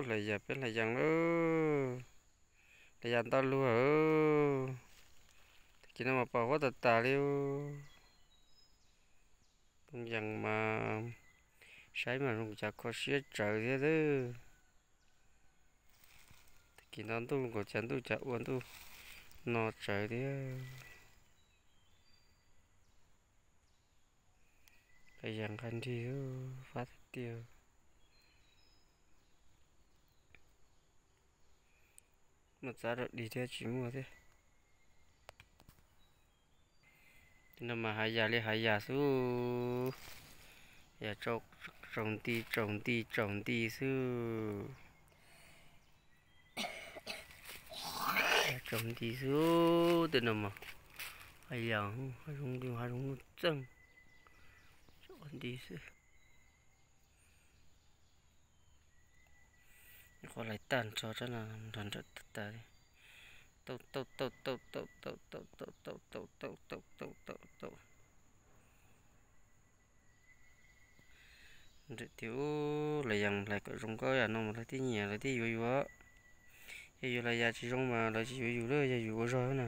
Hlais yas peb hlais yas lawm, hlais yas nto luag. Tag kis no mas pos huab tas tas li. Yas mas saib mas zoo cas kho siab tsawv thiab. Tag kis no ntuj nkaus cas ntuj cas ua ntuj no tsawv thiab. Hlais yas nqaij nrig fab tiag tiag. Muaj txab rau dig thiab tsis muaj thiab. Tej no mas hav yas li hav yas xwb. Yas tsaus nti tsaus nti tsaus nti xwb. Tsaus nti xwb. Tej no mas hav yas, hav zoov, hav zoov txeej. Tsaus nti xwb. Qhov hlais tag nrho tsob no nrog nrawm tag tas li. Tau tau tau tau tau tau tau tau tau tau tau tau tau tau tau. Nrawm tiag, lawv yas hlais kom zoo nkauj yam no mas lawv thiaj nyiam lawv thiaj yuav yus. Yog yus hlais yas tsis zoo mas lawv tsis yuav yus lawm, yog yus ua zog na.